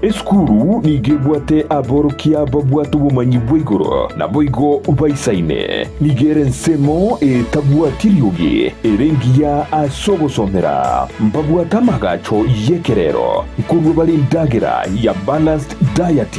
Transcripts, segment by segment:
Esukuru nigo ebwate aborokia babwate obomanyi bwa igoro, naboigo baisaine. Nigo ere ensemo etabwati riogi, ere engiya ase ogosomera. Mbabwate amagacho y'ekerero, nkorua bare endagera ya balanced diet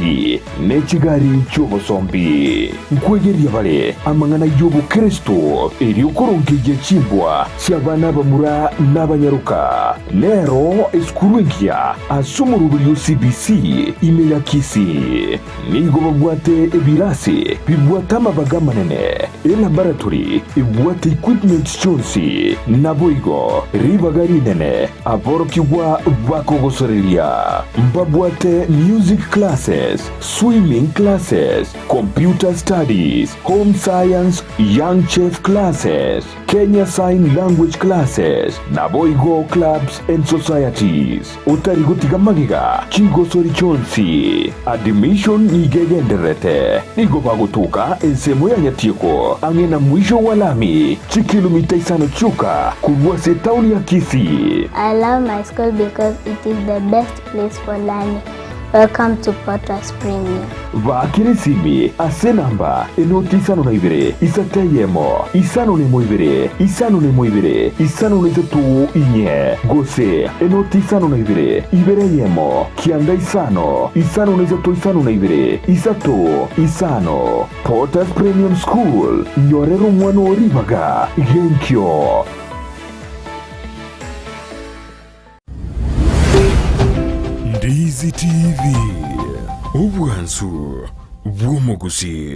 ne chigari chi'obosombi. Nkwegeria bare amang'ana y'obokeresto, erio korongeyia chimbwa chi'abana abamura na abanyaroka. Nero esukuru engiya ase omoroberi o CBC ime ya Kisii. Nigo babwate ebirasi bibwate amabaga amanene, elaboratory ebwate equipment chionsi, naboigo ribaga rinene aborokigwa bakogosoreria. Mbabwate music classes, swimming classes, computer studies, home science, young chef classes, Kenya Sign Language Classes, naboigo clubs and societies. Otari gotiga magega chigosori chionsi. Admission nigo egendererete. Nigo bagotoka ensemo ya Nyatieko ang'e na mwisho wa lami, chikilomita isano chioka korwa ase etaoni ya Kisii. I love my school because it is the best place for learning. Welcome to Potter's Premium. Baakera esimi ase enamba enoti isano na ibere, isato eyemo, isano nemo ibere, isano nemo ibere, isano na isato inye, gose enoti isano na ibere, ibere eyemo, kianda isano, isano na isato isano na ibere, isato, isano. Potter's Premium School, nyorera omwana oo ribaga genkio. Ndizi TV, obwansu bw'omogusii.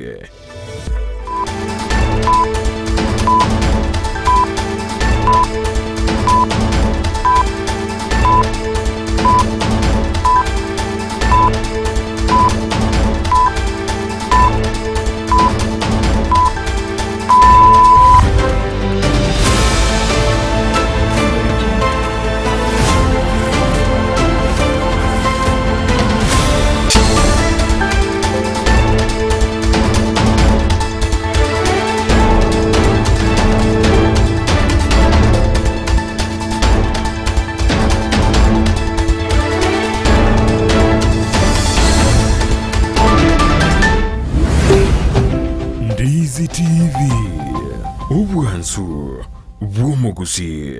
Ndizi TV, obwansu bw'omogusii.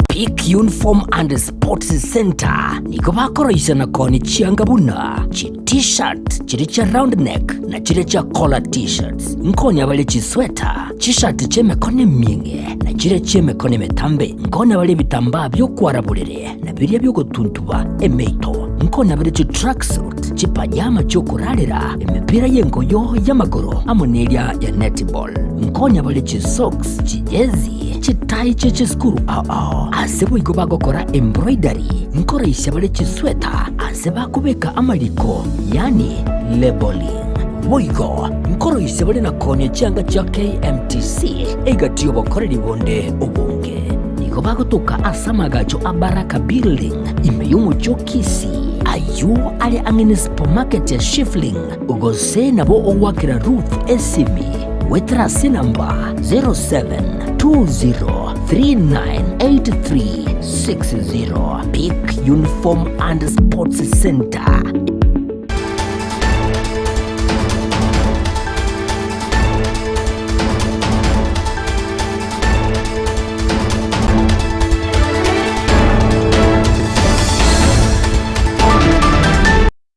Peak Uniform and Sports Center nigo bakoroisia na koonia chianga buna chi T-shirt chiria chia round neck na chiria chia collar T-shirts. Nkonya bare chisweta, chishati chi'emekono emieng'e na chiria chi'emekono emetambe. Nkonya bare ebitambaa bi'okwara borere na biria bi'ogotuntuba emeito. Nkonya bare chitracksuit, chipajama chi'okorarera, emepira y'engoyo y'amagoro amo neria ya netball. Nkonya bare chisocks, chijezi, chitai chie chisukuru ao ao. Ase boigo bagokora embroidery, nkoroisia bare chisweta ase bakobeka amariko, yaani labelling. Boigo nkoroisia bare na koonia chianga chia KMTC egati y'obokoreri bonde obonge. Nigo bagotoka ase amagacho a Baraka Building ime y'omochie o Kisii, ayio are ang'e ne supermarket ya Shifling, gose nabo ogoakera Ruth esimi goetera ase enamba 0720398360. Peak Uniform and Sports Center.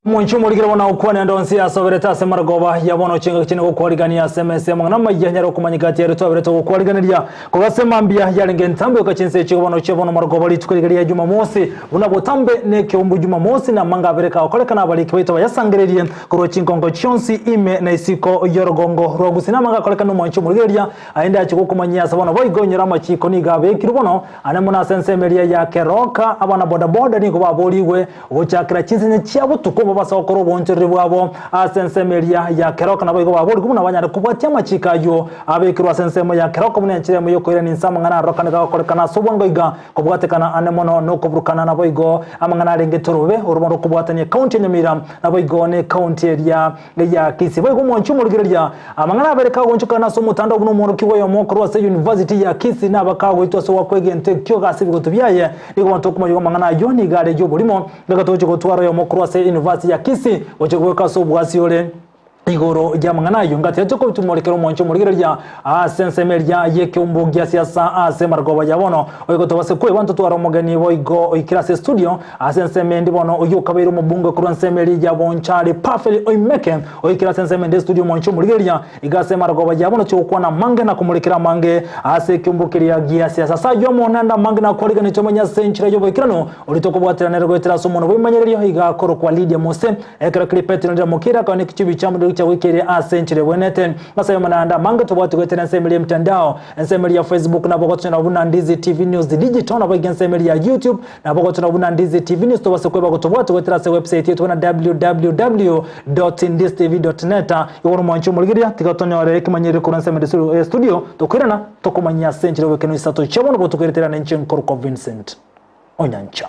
Omonche omorikire bono agokwana ende onsi asoberete ase marogoba ya bono chingaki chine gokwarigania ase emesa y'amang'ana amayia nyare okomanyeka ati ere twaberete gokwariganeria korwa ase mambia yarenge entambe yoka chinsa echi bono chia bono marogoba rituko riga ria Jumamosi buna botambe nekeumbu Jumamosi na amanga abere kagokorekana abariki baito bayasangererie korwa chinkongo chionsi ime na isiko y'orogongo rwa Gusii na amanga akorekana omonche omorigereria Aende achie gokomanyia ase bono boigo inyora amachiko nigo abekirwe bono ane mono ase ensemo eria ya Keroka abana bodaboda nigo baborigwe gochakera chinsenye chia botuko. base gokora oboonchoreri bwabo ase ensemo eria ya keroka naboigo baborigwe buna banyare kobwatia amachiiko ayio abekirwe ase ensemo ya keroka buna enchera emo y'okoirania inse amang'ana arorokane gagokorekana ase obwango iga kobwatekana ane mono nokoburukana naboigo amang'ana arenge torobe oromo rokobwatania ekaunti ya Nyamira naboigo ne ekaunti eria ya Kisii. Boigo omwanchi omorigereria amang'ana abere kagoonchokana ase omotandao buna omworokigwa oyomo korwa ase University ya Kisii naba kagoitwa ase ogwakwa egento ekio ase ebigoto biaye. Nigo abanto okomayigwa amang'ana ayio nigo are y'oborimo. Reka togochia gotwara oyomo korwa ase University ya Kisii gochia goika ase obwasi ore igoro y'amang'ana ayio. Ngatiga tokobitumorikera omwanchi omorigereria ase ensemo eria y'ekeumbu gia siasa ase marogoba ya bono. Oigo tobase kweba ntotware omogeni boigo oikire ase estudio Ase ensemo ende bono oyio okabeire omobunge korwa ensemo eria ya Bonchari, Pafeli Oimeke, oikire ase ensemo ende estudio omonche omorigereria, iga ase emarogoba yabo nochia gokwana amange na komorekera amange ase ekeombo keria gia siasa. Ase ayio amo naende amange nakwariganetie omanye ase enchera y'oboikeranu oria tokobwaterana ere goetera ase omonwa bw'ebimanyererio, iga akorokwa Lydia Mose. Ekero keria Petero riramokire akaba nekichubi chiamorero chiagoikeire ase enchera ebwenerete. Ase ayio amo naende amange tobwati goetera ensemo eria y'emitandao, ensemo eria ya Facebook nabo ogotonyora buna Ndizi TV News Digital, naboigo ensemo eria ya YouTube, Nabo gotuna buna Ndizi TV News tobase kweba gotobwata goetera ase website yaito buna www.ndiztv.net. Igoro mwanche omorigereria, tiga tonyore ekemanyererio korwa ensemo ende studio, tokoirana tokomanyia ase enchera y'obokeno isato chia bono botokoiretera nenche nkorokwa Vincent Onyancha.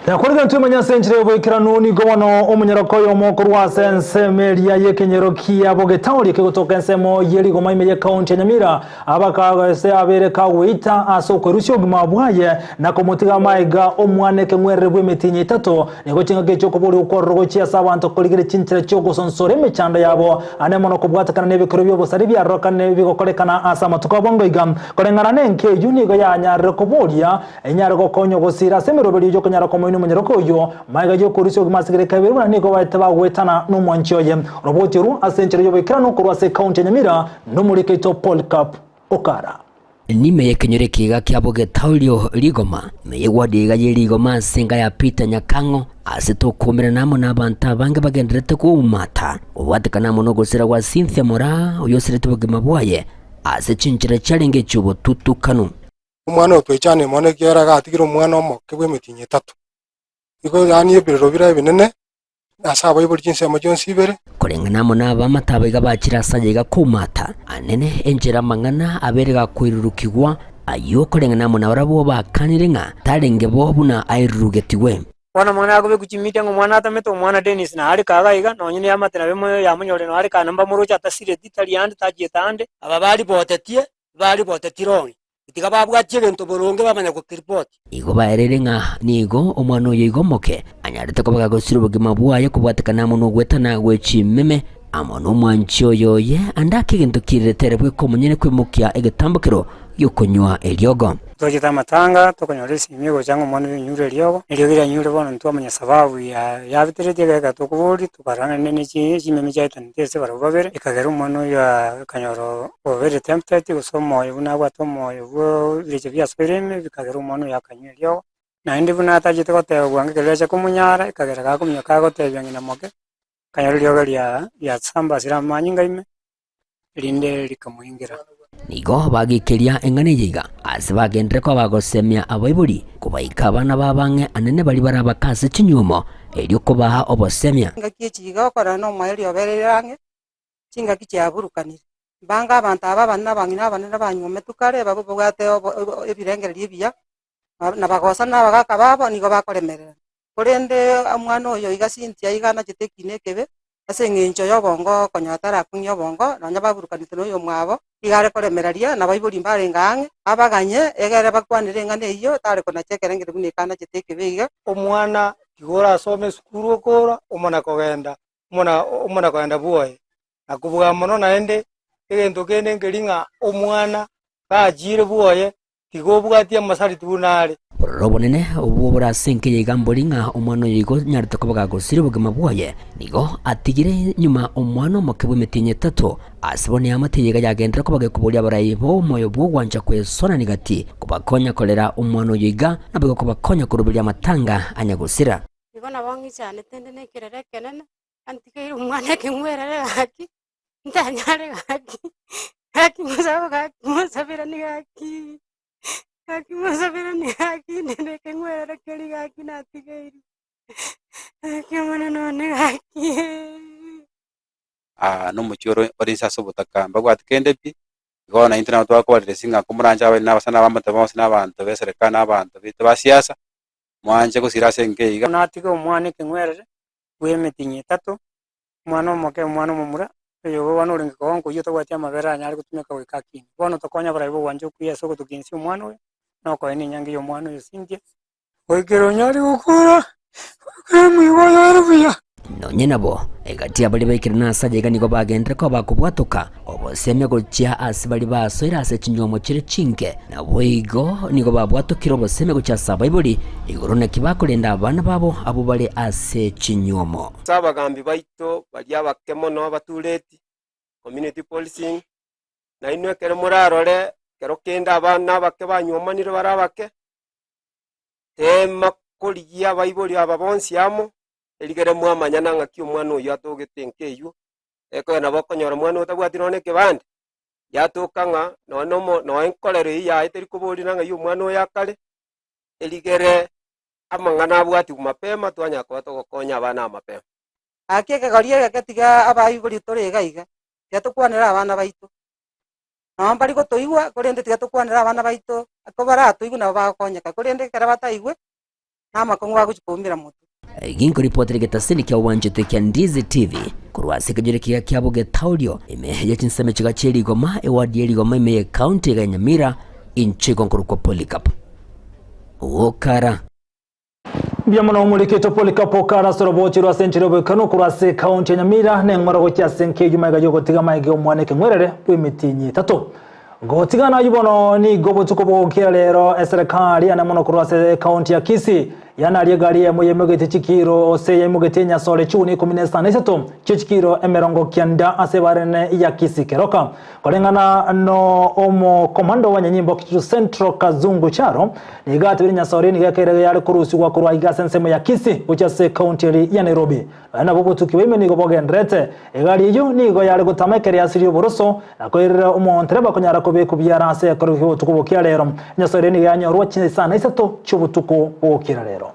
Nakorire ntwemanye ase enchera y'oboikeranu nigo bono omonyaroko oyomo korwa ase ensemo eria y'ekenyoro kia Bogetaori kegotoka ensemo ye rigoma ime y'ekaunti ya Nyamira abakagese abere kagoita ase okwerusia obogima bwaye na komotiga amaiga omwana ekeng'werere bw'emetienyi etato Nigo chingaki chi'okoboria okwororo gochia ase abanto korigereria chinchera chi'ogosonsora emechando yabo, ane mono kobwatekana nebikoro bi'obosari biarorokane bigokorekana ase amatuko a bwango iga. Koreng'ana nenka eyio nigo yanyarire koboria, enyare gokonywa gosira ase emeroberio y'okonyara komoinia omonyaroke oyio, magega y'okorusia obogima ase ekerero kabere buna nigo baete bagoetana nomwanchi oye. Roboti orwo ase enchera y'oboikeranu korwa ase ekaunti ya Nyamira nomoriki oito Polycarp Okara. Nime y'ekenyoro ekiga kia Bogetaurio rigoma, ime y'ewadi iga ye rigoma ase enka ya Peter Nyakang'o, ase tokoumerana amo n'abanto abange bagendererete koumata, kobwatekana amo nogosira gwa Cynthia Moraa oyosirete obogima bwaye ase chinchera chiarenge echi'obotutukanu. Omwana oyo twaichane mono ekiagera agatigire omwana omoke bw'emetienyi etato. Igo yaani ebirero bire ebinene ase abaibori chinsemo chionsi ibere. Koreng'ana amo nabamate aba iga bachire ase aye iga koumata, anene enchera amang'ana abere gakoirurukigwa, ayio koreng'ana amo nabarabwo bakanire ng'a tarenge bo buna airurugetigwe. Bono omong'ina akobekwa chimiti ng'a omwana atamete, omwana Dennis na are kaga iga, nonye na eamate nabo yamonyorire noo are kaa nabo mbamoroche atasireti, tari ande, tachiete ande. Aba baribotetie, baribotetie wrong. Tiga babwatie egento boronge bamanya gokeripoti. Igo baereire ng'a nigo omwana oyo igo omoke anyarete koba gagosira obogima bwaye kobwatekana amo nogwetana gwe chimeme amo nomwanchi oyo oye ande ake egento kirirete ere bweka omonyene kweimokia egetambokero gi'okonywa eriogo. Tochete amatanga, tokonyora esimi egocha ng'a omwana oyo onyure eriogo, eriogo rianyure bono ntwamanya sababu ya yabiteretie egeka tokoboria, tokarora ng'a ne chimeme chiaetanete ase barabwo babere, ekagera omwana oyo akanyora obeire tempted gose omoyo buna abwate omoyo bwo ebirecha biasoire ime, bikagera omwana oyo akanywa eriogo. Naende buna atachete goteba bwango ekero riacha komonyara, ekagera gakominyoka agotebia ng'ina moke, akanyora eriogo ria riasambasire amanyinga ime, erinde rikamoingera. Nigo bagekeria eng'ana eye iga, ase bagenderere koba bagosemia abaibori kobaika abana babo ang'e anene baria barabake ase chinyuomo, erio kobaa obosemia. Engaki echi iga okorora nomoerio obereire ang'e, chingaki chiaburukanire. Mbange abanto aba abanene abang'ina abanene banywometwe kare, babe babwate obo ebirengererio ebiya, na bagosana na abagaka babo nigo bakoremererana. Korende omwana oyo iga Cynthia iga anachete ekina ekebe, ase eng'encho y'obongo konya atarakong'ia obongo, nonya baburukanete na oyomwabo, iga are koremereria, na abaibori mbarenge ang'e, abaganye, egere bakwanere eng'ana eyio, tare konacha ekerengererio buna eke anachete ekebe iga. Omwana tiga orasome esukuru okora, omana kogenda omona omona kogenda bwoye. Na kobua mono naende, egento kende nkeri ng'a omwana gachire bwoye, tiga obwatie amasariti buna are. Bororo obonene obwo bore ase enka eye iga mbori ng'a omwana oyo igo onyarete koba gagosiria obogima bwaye, nigo atigire nyuma omwana omoke bw'emetienyi etato. Ase bono eamate eye iga yagenderera koba gekoboria abarai b'omoyo bw'ogwancha kwesonani gati, kobakonya korera omwana oyo iga, naboigo kobakonya koruberia amatanga anya gosira. Igo nabo ng'ichanete inde na ekerero ekenene, antigeire omwana ekeng'werere gaki, ntanyare gaki, gaki mosabe gaki mosaberani gaki, gaki mosaberani gaki inde na ekeng'werere keria gaki natigeirwe, gaki omonene one gaki. Aa nomochie ore ore inse ase obotaka, mbabwati kende pi, igo bono intwe nabo twakobarera ng'a komoranche abairi na abasani abamote bonsi na abanto ba eserekari na abanto baito ba siasa, mwanche gosira ase enka eye iga. Natige omwana ekeng'werere bw'emetinyi etato, omwana omoke, omwana omomura, oyo bono orenge kogonka oyio otabwati amabere anyare gotumeka goika akine. Bono tokonya abarai b'ogwancha okuya ase ogotokinsia omwana oyo, na okoenia enyangi y'omwana oyo Cynthia. Goikera onyare gokora, goikera omoika oye ore buya. Nonye nabo, egati ya baria baikire nase aye iga nigo bagenderere koba bakobwatoka obosemia gochia ase baria basoire ase chinywomo chire chinke, naboigo nigo babwatokire obosemia gochia ase abaibori igoro naki bakorenda abana babo abwo bare ase chinywomo. Ase abagambi baito baria abake mono abatureti, community policing, nainwe ekero morarore ekero kende abana abake banywomanire bare abake, Teema korigia abaibori aba bonsi amo, erigere mwamanyana ng'aki omwana oyio atogete enka eyio, ekogera nabo okonyora omwana oyo otabwati nonya na ekebande, yatoka ng'a nonya na omo nonya enkorero eyio yaye teri koborina ng'ai omwana oyo akare, erigere amang'ana abwatigwe mapema twanyara koba togokonya abana aba mapema. Gaki ekegori egeke tiga abaibori tore iga iga, tiga tokwanere abana baito. Nabo mbari gotoigwa, korende tiga tokwanere abana baito, ekero baratoigwe nabo bagokonyeka, korende ekero bataigwe, namakong'u bagochia koumera motwe. Ginkoripotera egetaseni kia obwanchete kia Ndizi TV korwa ase ekenyoro kiga kia Bogetaurio ime ye chinsemo chiga chie Rigoma eward ye Rigoma ime ye county iga ya Nyamira inche igo nkorokwa Polycarp Okara. Mbuya mono omorikito Polycarp Okara ase orobochi rwa ase enchera y'oboikanu korwa ase ekaunti ya Nyamira na eng'ora gochia ase enka eyio magega y'ogotiga magega y'omwana ekeng'werere bw'emetienyi etato. Gotigana ayio bono nigo obotuko bogokira rero eserekari ane mono korwa ase ekaunti ya Kisii yanaria egari eyemo yaimogetie chikiro ose yaimogetie enyasore chiguni ikomi na isano na isato chie chikiro emerongo kianda ase ebara enene ya Kisii Keroka. Koreng'ana no omokomando bw'abanyanyimbo Kitutu Central Kazungu Charo, nigo atebire Nyasore nigo ekeirego yare korusigwa korwa aiga ase ensemo ya Kisii gochia ase ekaunti eri ya Nairobi. Nonya nabo obotuki bwa ime nigo bogendererete. Egari eyio nigo yare gotama ekero yasirie oboroso na koirera omontereba konyara kobekwa biara ase ekerogo ki'obotuko bokia rero. Nyasore nigo yanyorwa chinsa na isato chi'obotuko bogokira rero.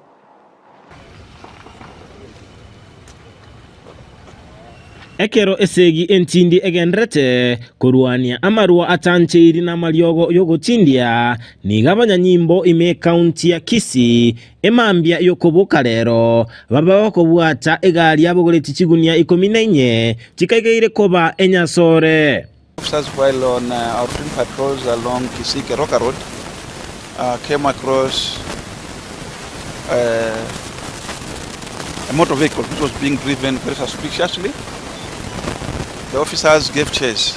Ekero esegi entindi egenderete korwania amarwa atancheiri namariogo y'ogotindia, nigo abanyanyimbo ime ekaunti ya Kisii emambia y'okoboka rero baba bakobwata egari yabogoretie chigunia ikomi na inye chikaigeire koba enyasore. Officers while on routine patrols along Kisii Keroka Road came across a motor vehicle which was being driven very suspiciously. The officers gave chase.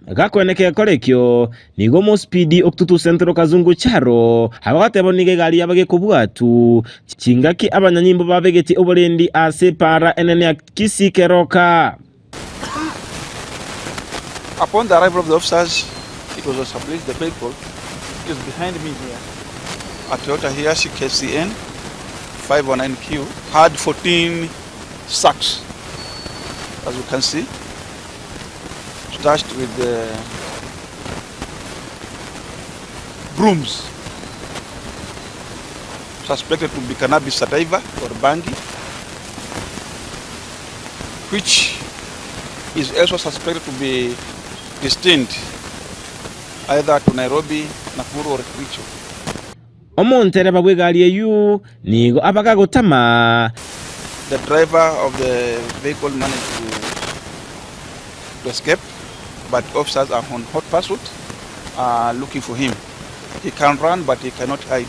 Gakoeneka egekora ekio, nigo omosipidi o Kitutu Central Kazungu Charo agogateba nigo egari yabo gekobwatu chingaki abanyanyimbo babegetie oborendi ase epaara enene ya Kisii Keroka. Upon the arrival of the officers, it was established the vehicle which is behind me here, a Toyota Hiace KCN 509Q, had 14 sacks, as you can see, stashed with the brooms suspected to be cannabis sativa or bangi which is also suspected to be destined either to Nairobi, Nakuru or Kericho. Omontereba bw'egari eyio nigo abaga gotama. The driver of the vehicle managed to to escape but officers are on hot pursuit looking for him. He can run but he cannot hide.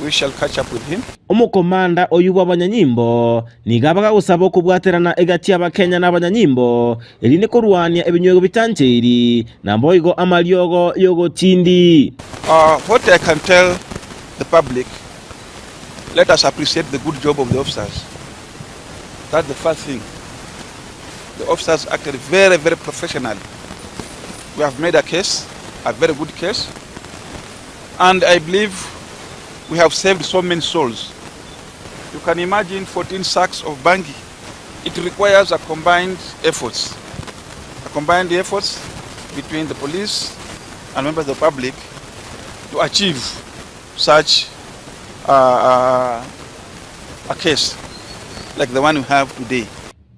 We shall catch up with him. Omokomanda oyio bw'abanyanyimbo nigo abaga gosaba okobwaterana egati y'Abakenya na abanyanyimbo, erinde korwania ebinywego bitancheiri, naboigo amariogo y'ogotindi. What I can tell the public, let us appreciate the good job of the officers. That's the first thing. The officers acted very, very professionally. We have made a case, a very good case. And I believe we have saved so many souls. You can imagine 14 sacks of bangi. It requires a combined efforts, a combined efforts between the police and members of the public to achieve such a, a, a case like the one we have today.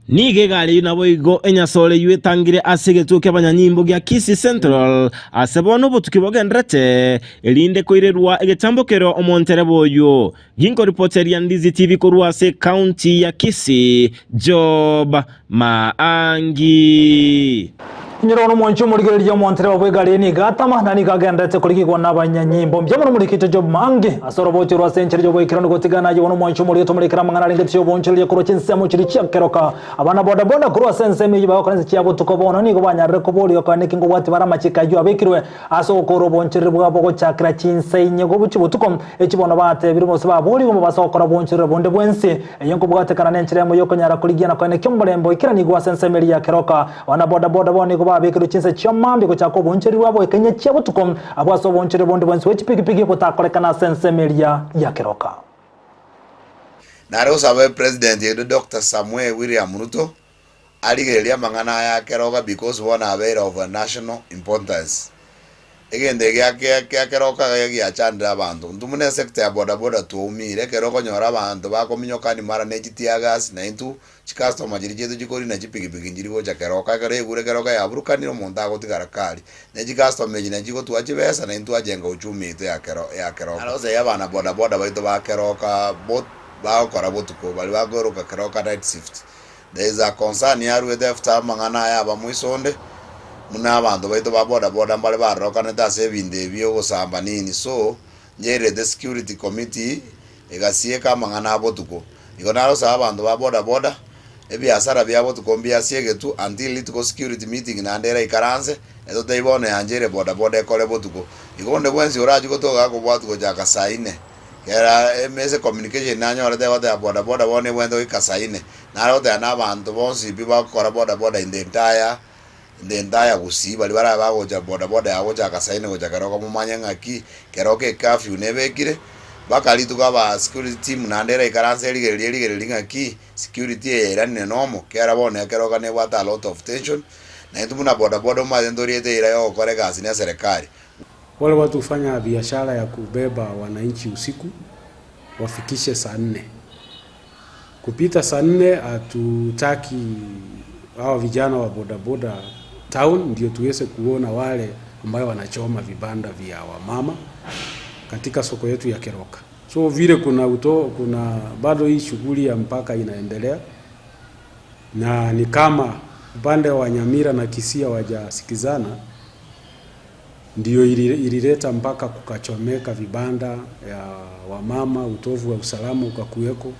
Nigo egari eyio naboigo enyasore eyio etangire ase egetuo ki'abanyanyimbo gia Kisii Central ase bono obotuki bogendererete, erinde koirerwa egetambo keria omontereba oyio. Ginkoripoteria Ndizi TV korwa ase ekaunti ya Kisii, Job Maangi. Inyora bono omwanchi omorigereria omontereba bw'egari nigo atama, na nigo agendererete korigigwa nabanyanyimbo. Mbuya mono omorikito Job Maangi ase orobocho rw'ase enchera y'oboikeranu gotigana aye bono omwanchi omorigete omorekere amang'ana arenge y'oboonchoreria korwa chinsemo chiria chiakeroka. Abana bodaboda korwa ase ensemo eyio bagokora ense chia botuko bono nigo banyarire koboria konya naki nkobwati bare amachiko ayio abekirwe ase ogokoora oboonchoreria bwabo gochakera chinsa inye gobuchia botuko, echi bono batebire gose baborigwe mobase gokora oboonchoreria bonde bwensi. Eye nkobwatekana nenchera emo y'okonyara korigia na koenekia omorembe oikeranigwe ase ensemo eria ya keroka. Abana bodaboda bono nigo babekerwe chinsa chia mambia gochaka oboonchoreria bwabo goika inye chia botuko, abwo ase oboonchoreria bonde bwensi bwe chipigipigi botakorekana ase ensemo eria ya keroka. Nare gosaba epresident yaito Doctor Samuel William Ruto arigererie amang'ana aya akeroka because bono abeire of a national importance. Egento eke gia keroka iga giachandire abanto. Intwe buna esector ya bodaboda twaumire ekero okonyora abanto bakominyokani mara ne chiteargas na intwe chicustomer chiria chiaito chikorina chipikipiki nchiri gocha keroka. Ekero yaigure keroka yaburukanire omonto agotigara kari. Ne chicustomer echi nachi chigotwa chibesa na intwe twajenga uchumi yaito ya kero ya keroka. Naro gose abana bodaboda baito ba keroka bot bagokora botuko baria bakoeroka keroka night shift. There is a concern yaruete after amang'ana aya aba moisonde, buna abanto baito ba boda boda mbare barokanete ase ebinto ebi ogosamba nini so, nyairete security committee egasieka amang'ana a botuko. Igo narosaba abanto ba boda boda, ebiasara bia botuko mbiasiegetwe until rituko security meeting naende eraikaranse, etotebi bono yancheire boda boda ekore botuko. Igo onde bwensi orachie gotoka gakobwatwa gochaka saa inne. Kera ase communication nanyorete egoteba boda boda bono ebwenerete goika saa inne, nare goteba na abanto bonsi pi bagokora boda boda in the entire in the entire Gusii baria barabe bagocha boda boda yabo gochaka saa inne gocha keroka momanye ng'aki keroka ecurfew nebekire, mpaka rituko aba security team naende eraikaranse erigererie erigererie ng'aki security eye yairanire nomo, kera bono ekeroka nebwate a lot of tension, na intwe buna boda boda omanyete ntoriete eira ya ogokora egasi na eserekari. Wale watu hufanya biashara ya kubeba wananchi usiku wafikishe saa nne. Kupita saa nne hatutaki hawa vijana wa bodaboda town ndio tuweze kuona wale ambayo wanachoma vibanda vya wamama katika soko yetu ya Keroka. So vile kuna uto, kuna bado hii shughuli ya mpaka inaendelea na ni kama upande wa Nyamira na Kisii hawajasikizana Ndiyo ilileta mpaka kukachomeka vibanda ya wamama, utovu wa usalama ukakuweko.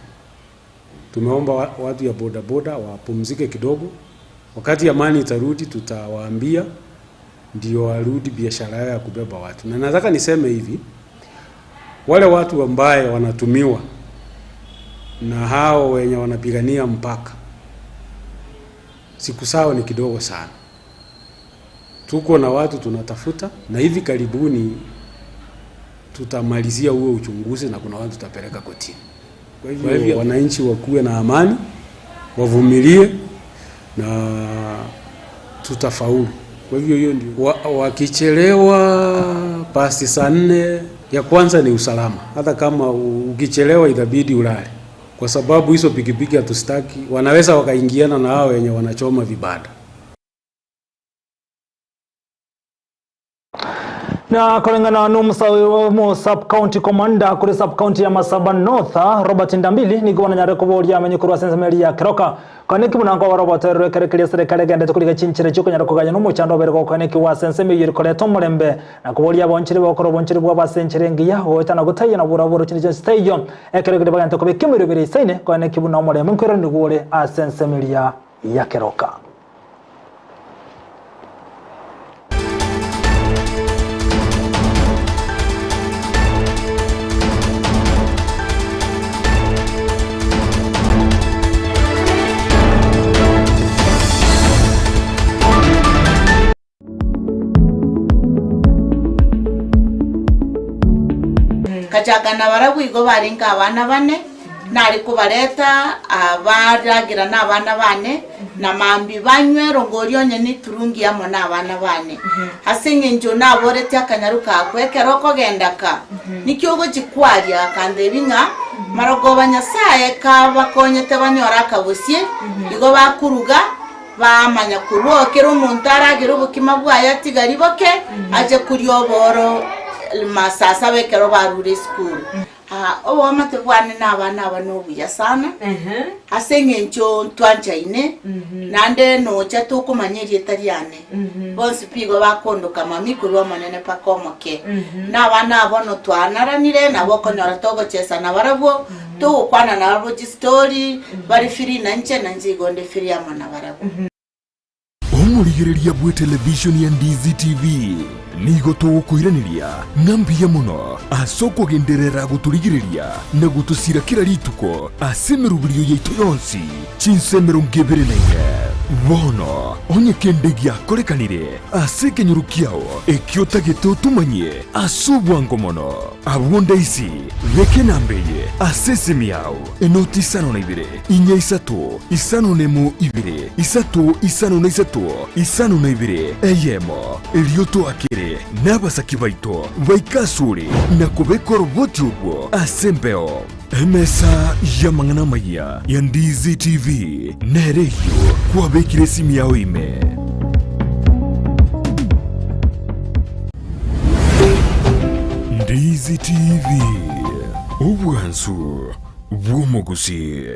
Tumeomba watu ya bodaboda wapumzike kidogo, wakati amani itarudi tutawaambia ndio warudi biashara yao ya kubeba watu. Na nataka niseme hivi, wale watu ambaye wanatumiwa na hao wenye wanapigania mpaka, siku sawa ni kidogo sana. Tuko na watu tunatafuta, na hivi karibuni tutamalizia huo uchunguzi na kuna watu tutapeleka kotini. Kwa hivyo wananchi wakuwe na amani, wavumilie na tutafaulu. Kwa hivyo hiyo ndio wakichelewa pasi saa nne, ya kwanza ni usalama. Hata kama ukichelewa itabidi ulale, kwa sababu hizo pikipiki hatustaki, wanaweza wakaingiana na hao wenye wanachoma vibanda. Na koreng'ana nomosawe sub county commander kore sub county ya Masaba North Robert Ndambili nigo bananyare koboria amenye korwa ase ensemo eria ya Keroka Kwaneki buna nkobora obotoereru ekero keria eserekari egenderete korigia chinchera chi'okonyara koganya nomochando obeire gokwanekigwa ase ensemo eyio erikoreta omorembe, na koboria aboncheri bagokora oboncheri bwabo ase enchera engiya, goeta na gotaiyo na borabwo chinde chionsi taiyo, ekero keria bagente kobeka emeroberi eisaine, kwaneki buna omorembe nkoiranigwa ore ase ensemo eria ya Keroka. Nkachaka nabarabwo igo barenge abana bane. Nare kobareta baragera nabana bane, na mambia banywe erongori onye neturungi amo nabana bane. Ase engencho naboretie akanyaru kakwa ekero okogenda ka, niki ogochia kwaria? Akantebia ng'a marogoba Nyasae kabakonyete banyore akabosie, igo bakoruga, bamanya korwa oo kera omonto aragere obokima bwaye atigari boke, ache koria oboro masaa saba ekero barure esukuru. Oboamate bwane nabana aba nobuya sana, ase eng'encho ntwanchaine, naende nocha tokomanya erieta riane. Bonsi pi igo bakondoka mami korwa omonene mpaka omoke. Na abana aba bono twanaranire, nabo okonyora togochesa nabarabwo, togokwana nabarabwo chistori, bare free nainche, nainche igo nde free amo nabarabwo. Omorigereria bw'etelevishoni ya Ndizi TV nigo togokoiraneria ng'a mbuya mono ase okogenderera gotorigereria na gotosira kera rituko ase emeroberio yaito yonsi chinsa 24. Bono onye kende giakorekanire ase ekenyoro kiao ekio otagete otomanyie ase obwango mono, abwo ndaisi beka enamba eye ase esimi yao enoti 52 Inya isato, isano nemo ibere, isato isano na isato, isano na ibere, eyemo. Erio toakere nabasaki baito baike asore na kobeka oroboti orwo ase embeo. Emesa y'amang'ana amayia ya Ndizi TV nere eyio kwabekire esimi yao ime. Ndizi TV, obwansu bw'omogusii.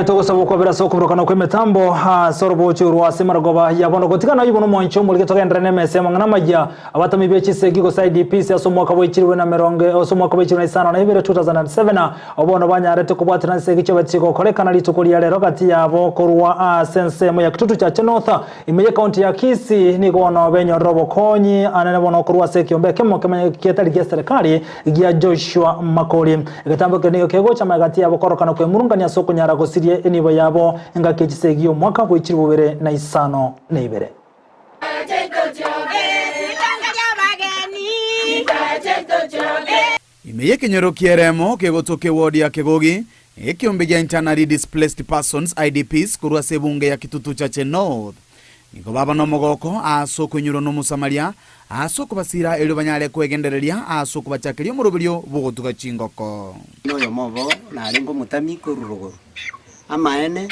Togosaba okwabera ase okoburukana kw'emetambo ase orobochi orwa ase marogoba ya bono gotiga naye bono omwancho omorike togenderere nemesa y'amang'ana amaya abatami be chisegi gose IDPs ase omwaka bwa echirwe na merongo ase omwaka bwa echirwe na isano na ibere 2007 Bono banyarete kobwatana ase egecho chigokorekana rituko ria rero gati yabo korwa ase ensemo ya Kitutu Chache North ime y'ekaunti ya Kisii. Nigo bono benyorire obokonyi anene bono korwa ase ekiombe ekemo getari gia serikali gia Joshua Makori. Egetambo ekio nigo kegocha magati yabo korokana kwemurungania ase okonyara gosiria enibo yabo engaki ye chisegi y'omwaka bwe chilifu bibere na isano na ibere. Ime y'ekenyoro ki'eremo kegotoka ewodi ya Kegogi, ekeombe gia Internally Displaced Persons, IDPs, korwa ase ebunge ya Kitutu Chache North, nigo baba nomogoko ase okoinyurwa n'Omosamaria ase okobasiira erio banyare kwegendereria ase okobachakeria omoroberio bw'ogotuga chingoko. Noyomo obo narenge omotami korwa rogoro. Amaene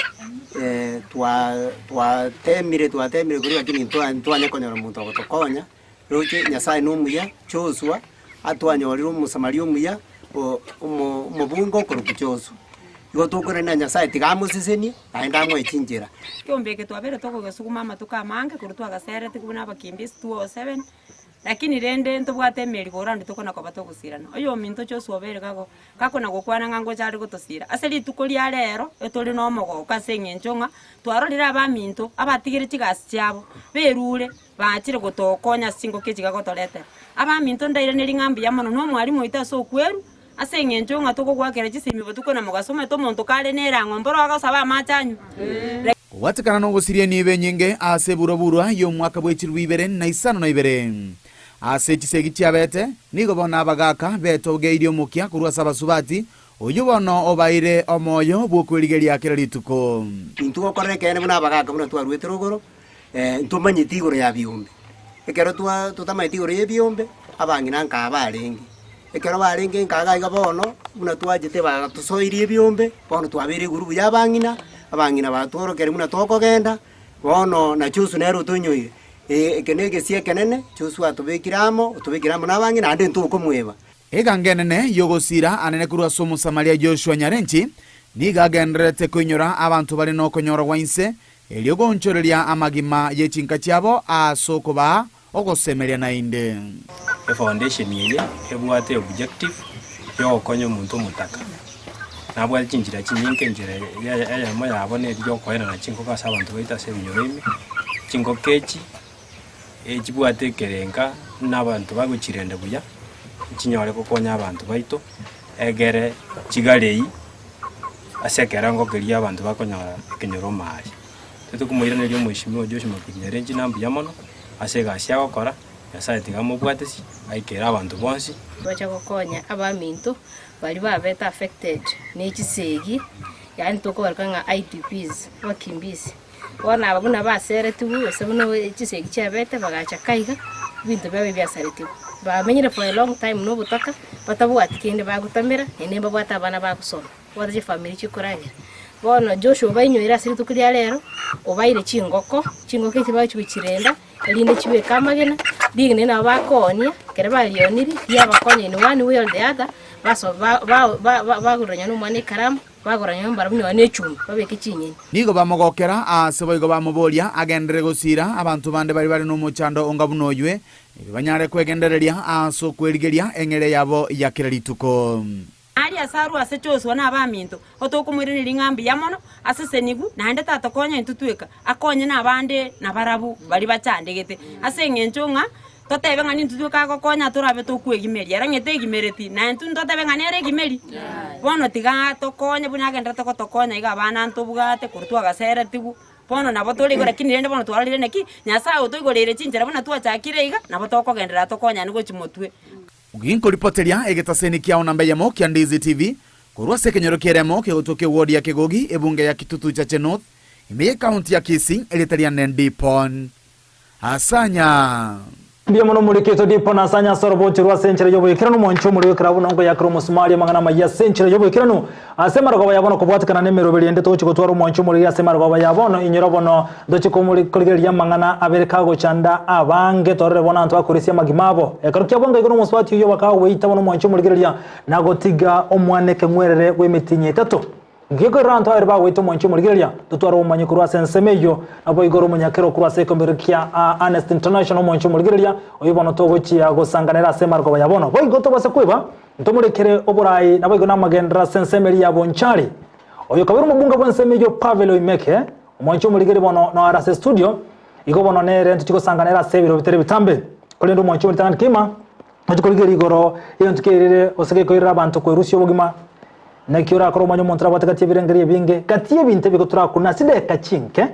twatemire twatemire korwa lakini ntwanya konyora omonto ogotokonya. Roche Nyasae nomuya, Joshua atwanyorire Omosamaria omuya, omobunge okorokwa Joshua. Igo tokorenda Nyasae tiga amosesenie, naende amoe chinchera. Ekeombe eke twabere tokogesuguma amatuko amange korwa twagaseretie buna abakimbizi 207, lakini rende ntobwate emerigo orande tokona koba togosirana. Oyominto Joshua obeire gago Gakona gokwana ng'a ngocha are gotosiira ase rituko ria reero, etore nomogoko ase engencho ng'a twarorire abaminto abatigire chigasi chiabo, berure, baachire gotokonya ase chingoko echi gagotoretera. Abaminto ndairanerie ng'a mbuya mono nomwalimu oito ase okwerwa, ase engencho ng'a togogoakera chisemi botuko na mogaso, omanyete omonto kare nerang'o mboro agosaba amache anywe. Kobwatekana nogosiria enibo enyinge ase eburabura y'omwaka bwe chilifu ibere na isano na ibere. Ase chisegi chiabete, nigo bono abagaaka betogeirie omokia korwa ase abasubati, oyio bono obaeire omoyo bw'okwerigeria kera rituko. Intwe gokorera ekeene buna abagaaka buna twaruete rogoro, ntomanyeti igoro ya biombe. Ekero twa totamanyeti igoro y'ebiombe, abang'ina nkaa barenge. Ekero barenge nkaa iga iga bono, buna twachete bagatosoirie ebiombe, bono twabeire egurubu ya abang'ina, abang'ina batworokereria buna tokogenda, bono na Joshua nere otonyoire. Eke negesie ekenene Joshua atobekire amo, otobekire amo nabang'ina, naende ntokomweba. Eganga enene y'ogosiira anene korwa ase Omosamaria Joshua Nyarenchi nigo agendererete koinyora abanto bare nokonyora gwa inse, erio goonchoreria amagima ye chinka chiabo ase okobaa ogosemeria naende. Efoundation eye ebwate objective yogokonya omonto omotaka. Nabwate chinchera chinyinge, enchera eyemo yabo neri ya okoenana chingoko ase abanto baito ase ebinyoro ime, chingoko echi echibwate ekerenga buna abanto bagochirenda buya, nchinyore gokonya abanto baito, egere chigarei. ase ekerengo keria abanto bakonyora ekenyoro omaaria. Totokomoiraneria omweshimiwa Joshua Makundi Nyarenchi na mbuya mono ase egasi agokora, Nyasaye tiga amobwatesi aikere abanto bonsi. Gocha gokonya abaminto baria babete affected ne chisegi, yaani tokobaroka ng'a IDPs, abakimbizi. Bono aba buna baseretigwe gose buna chisegi chiabete bagacha kaiga, ebinto biabo ebiasaretigwe. Bamenyire for a long time na obotaka, batabwati kende bagotamera, naende mbabwate abana bagosoma, babwate chifamiri chikoragera. Bono Joshua obainyoire ase rituko ria rero, obaire chingoko, chingoko echi bagochi gochirenda, erinde chibeke amagena, rigena eri nabo bakoonia, ekero barioniri, riabakonya in one way or the other, baso ba- ba- ba- bagorera nonya na omwana ekaramu, bagora nonya mbarabwo nonya na echumbi, babeke chinyeni. Nigo bamogokera aase boigo bamoboria agenderere gosiira abanto bande baria bare nomochando onga buna oywe, erio banyare kwegendereria aase okwerigeria eng'eria yabo ya kera rituko. Aria ase arue ase Joshua na abaminto, otokomoiraneria ng'a mbuya mono asesenigwe, naende tatokonya intwe tweka, akonye nabande nabarabwo baria bachandegete. Ase eng'encho ng'a totebe ng'a nintwe tweka agokonya torabe tokwegimeria, ere ng'a tegimereti, na intwe ntotebe ng'a nere egimeri? Bono tiga atokonye buna agenderete gotokonya iga abana ntobwate korwa twagaseretigwe, bono nabo tore igo lakini rende bono twarorire naki, Nyasaye otoigoreire chinchera buna twachakire iga, nabo tokogenderera tokonyane gochia motwe. Ginkoripoteria egetaseni kiao namba eyemo kia Ndizi TV korwa ase ekenyoro ki'eremo kegotoka ewodi ya Kegogi ebunge ya Kitutu Chache North ime y'ekaunti ya Kisii erieta riane Ndipon Asanya. Mbuya mono omorikito Dipon Asanya ase orobochi rwa ase enchera y'oboikeranu omonche omorero ekerabu na onkoyakera omosumari amang'ana amayia ase enchera y'oboikeranu ase emarogoba ya bono kobwatekana nemeroberi ende togochi gotwara omonche omorero ase emarogoba ya bono inyora bono Ntoche korigereria amang'ana abere kagochanda abange, torore bono abanto bakorisia amagima abo. Ekero kia bwango igoro omosubati oyio bakagoita bono omwanche omorigereria, na gotiga omwana ekeng'werere bw'emetienyi etato. Ngekorera abanto babere bagoita omwanche omorigereria, totware obomanyi korwa ase ensemo eyio. Naboigo ore omonyakero korwa ase ekeombe kia Earnest International omwanche omorigereria, oyio bono togochia gosanganera ase emarogoba ya bono. Boigo tobase kweba, ntomorekere oborai, naboigo namagenderero ase ensemo eria ya Bonchari. Oyo kabere omobunge bw'ensemo eyio Pavel Oimeke, Omwanchi omorigeri bono noare ase estudio, igo bono nere ntochi gosangana ere ase ebiro bitari bitambe. Korende omwanchi omoritang'ani kegima, tochi korigereria igoro y'egento kiairire gose gekoirera abanto kwerusia obogima. Naki orakore omanye omonto orabwate gati y'ebirengererio ebinge, gati y'ebinto ebi gotorakuna ase chidakika chinke,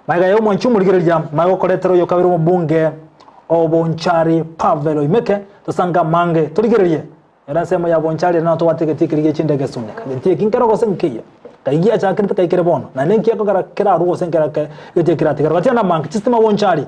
magega yaye omwanchi omorigereria maya gokoretera oyo kabere omobunge o Bonchari Pavel Oimeke, tosange amange, torigererie. Ere ensemo ya bonchari ere notobwate egetii keria gie chindege esuneka. Getii eki nkero gose nkeiyo. Kai giachakerete kai kere bono. Naende nki ekogera kerarwe gose nkera ke getii eki keratigare. Gatiga namange chistima bonchari.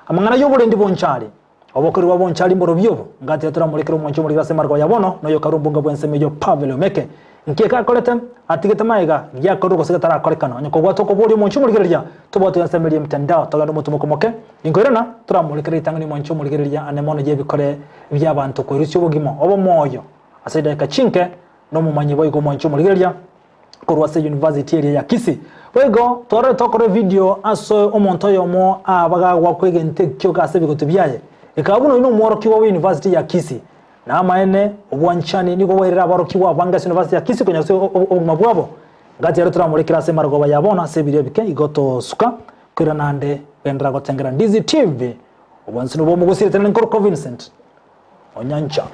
Amang'ana y'oborendi bonchari. Obokori bwa bonchari mborobio obo. Ngatiga toramorekere omwanchi omorigere ase amariko ya bono, noyo kare ombunga bw'ensemo eyio Pavel Omeke. Nki eke akorete? Atigete magega, giakorirwe gose getarakorekana. Onye kobwate okoboria omonche omorigereria, tobwate ensemo eria emitandao, togende omotumo moke. Inkoirana, toramorekere ritang'ani omonche omorigereria ane mono y'ebikore bi'abanto kwerusia obogima obomoyo ase chidakika chinke, nomomanyi boigo omonche omorigereria korwa ase university eria ya Kisii. Boigo, twarore tokore evidio ase omonto oyomo abagagwakwa egento ekio ase ebigoto biaye. Ekaba buna oyio nomworokigwa bwe university ya Kisii. Namaene, obwanchani nigo bwairire aborokigwa abange ase university ya Kisii konya ase obogima bwabo. Gati ere toramorekere ase emarogoba ya bono ase ebiria ebike igo tosuka koirana ande genderera gotengera Ndizi TV. Obwanchani bwa omogusii ritanani nkorokwa Vincent Onyancha.